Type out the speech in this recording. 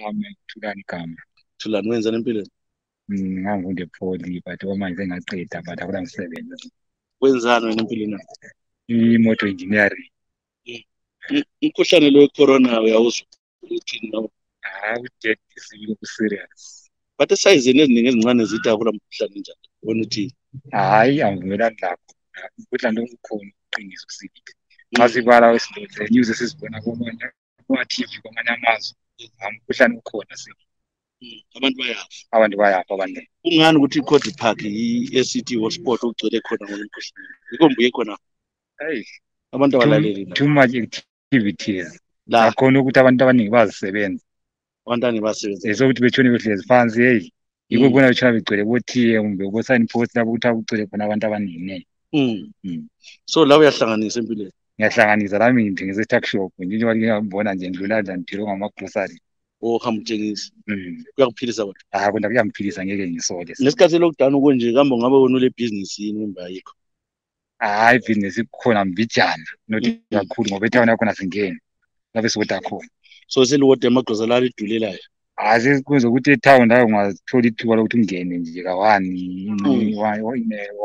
Ami Thulani igama. Thulani, wenzani empilweni? Ngangifunde ePoly, but okwamanje sengaqeda, but akula msebenzi. Wenzani wena empilweni yakho? I-motor engineering. Umkhuhlane lo we-corona uyawuzwa uthini nawo? Hayi, u-dead sibili, ku-serious. But esayizini eziningi ezincane zithi akula mkhuhlane njalo. Wena uthini? Hayi, angivumelani lakho. Umkhuhlane lo ukhona, uqiniso sibili. Nxa sibala le news esizibona kuma-TV kwamanye amazwe, umkhuhlane ukhona sibili. Abantu bayafa. Abantu bayafa abanengi. Kungani ukuthi i-Codri Park i-ACT hotspot ugcwele khona ngomkhuhlane? Yikho mbuye khona. Hey, abantu abalaleli too much activities. La akhona ukuthi abantu abaningi bazisebenza. Abantu abaningi basebenza. Sokuthi betshone behlezi phansi, hey. Yikho kubona betshona begcwele bo-TA kumbe bo-sign post lapho ukuthi akugcwele khona abantu abaningi. So la uyahlanganisa empilweni? Ngiyahlanganisa lami, ngithengisa e-tuck shop njengoba ngiyabona nje ndlula nje ngithile ngama-grocery. Ohamba utshengisa. Kuyakuphilisa kodwa? Ah, kodwa kuyangiphilisa, ngeke ngisole. Ngesikhathi se-lockdown kunje kambe ungabe wena ule business yini kumbe ayikho? Hayi, ibhizinesi ikhona mbijana, not kakhulu ngoba ethawuni yakhona singeni lapho esiwoda khona. So seliwoda emagrocery alidulelayo? Hayi, sekwenza ukuthi ethawuni la ungathola ithuba lokuthi ungene nje kawani.